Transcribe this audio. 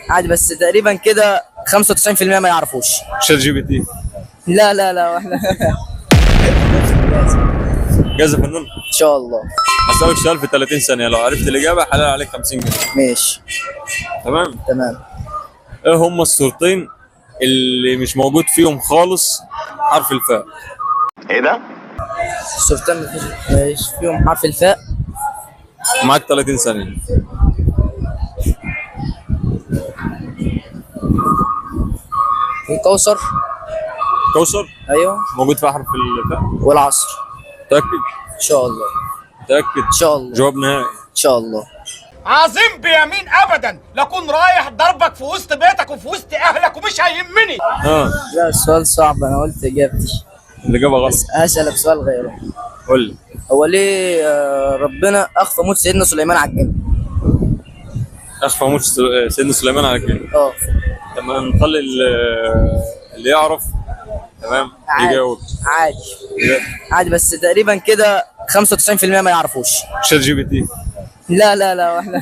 عادي، بس تقريبا كده 95% ما يعرفوش. ChatGPT. لا لا لا، احنا جاهز يا فنان؟ ان شاء الله. هسألك سؤال في 30 ثانية، لو عرفت الإجابة حلال عليك 50 جنيه. ماشي. تمام؟ تمام. إيه هما الصورتين اللي مش موجود فيهم خالص حرف الفاء؟ ايه ده؟ الصورتين مفيش فيهم حرف الفاء. معاك 30 ثانية. الكوثر. كوثر. ايوه. موجود فيها حرف الفاء؟ والعصر. متأكد؟ ان شاء الله. متأكد؟ ان شاء الله. جواب نهائي؟ ان شاء الله. عظيم بيمين ابدا لكون رايح ضربك في وسط بيتك وفي وسط اهلك ومش هيهمني. ها. لا، السؤال صعب، انا قلت اجابتي. الإجابة غلط. بس هسألك سؤال غيره. قول لي. هو ليه ربنا اخفى موت سيدنا سليمان على الجن؟ أخفى موت سيدنا سليمان على كده. اه. تمام، نخلي اللي يعرف تمام عادي. يجاوب. عادي. عادي، بس تقريبا كده 95% ما يعرفوش. ChatGPT. لا لا لا، احنا